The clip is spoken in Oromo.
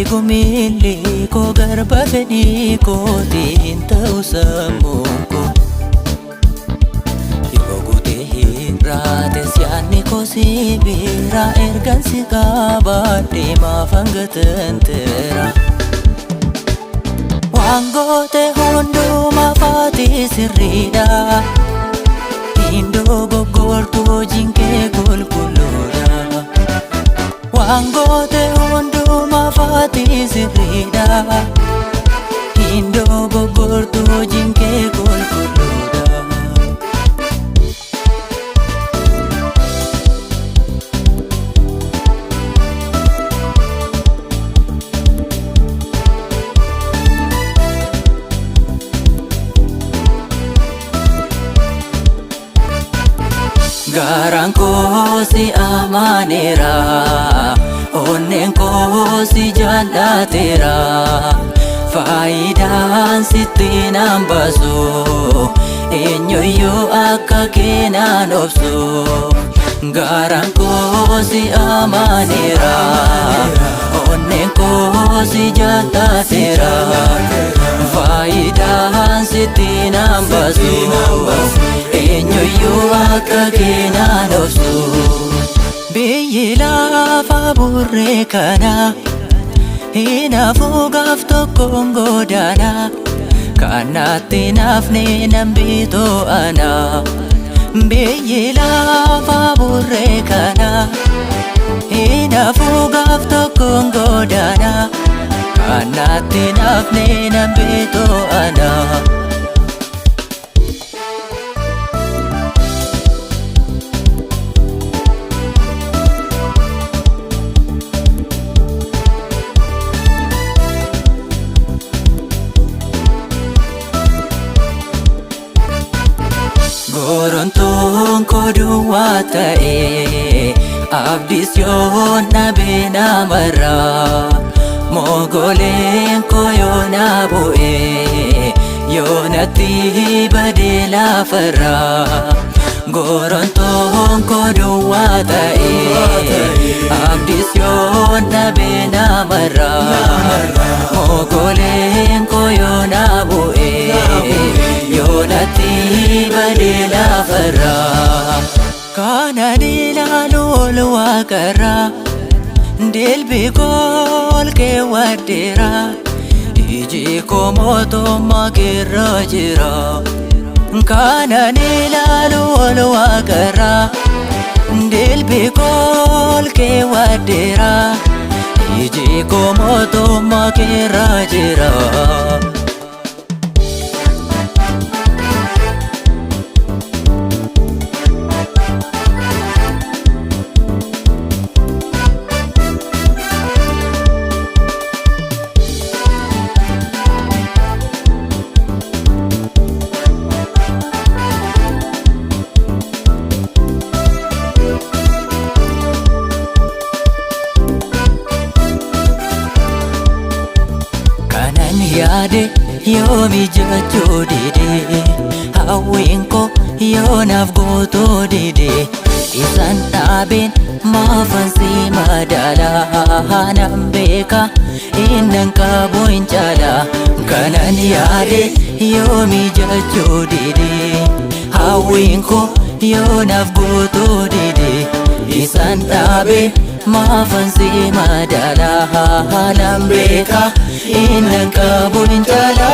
Fiigu miilli koo garba fedhii kootiin ta'u sammuun koo. Yoo guutee hir'aate si'aanni koo si bira ergan si qabaadhe maafan gatanteera. Waan goote hundumaa faati sirriidha. Hin dogoggortu hojiin kee qulqulluudha. Waan goote hundumaa faati sirriidha. Hin dogoggortu hojiin kee qulqulluudha. Garaan koo si amaneera, onneen koo si jaallateera. Faayidaan sitti naan baasu, eenyuyyuu akka kee naan obsu. Garaan koo si amaneera, onneen koo si jaallateera. Faayidaan sitti naan baasu, eenyuyyuu akka kee naan obsu. Biyyi lafa burree kana hinaafuu gaaf tokkoon godaana. Kanatti naafne nan bitoo ana. Biyyi lafa burree kana hinaafuu gaaf tokkoon godaana. Kanatti naafne nan bitoo ana. Gorontoon koo duwwaa ta'e abdiis yoo dhabe namarraa mogoleen koo yoo na bu'e yoo natti bade lafarraa. Gorontoon koo duwwaa ta'e abdiis yoo dhabe namarraa mogoleen koo yoo na bu'e yoo natti bade lafarraa. Kanan ilaalu ol waaqarraa dilbi koo ol keewwadheera iji koo mootummaa keerra jira. Kanan ilaalu ol waaqarraa dilbi koo ol keewwadheera iji koo mootummaa keerra jira. Kanan yaade yoo mijachuu dide hawwiin koo yoo naaf guutuu dide isaan dhaabeen maafan si madaala nan beeka innan qabu hin caala. Kanan yaade yoo mijachuu dide hawwiin koo yoo naaf guutuu dide isaan dhaabe maafan si madaala nan beeka innan qabu hin caala.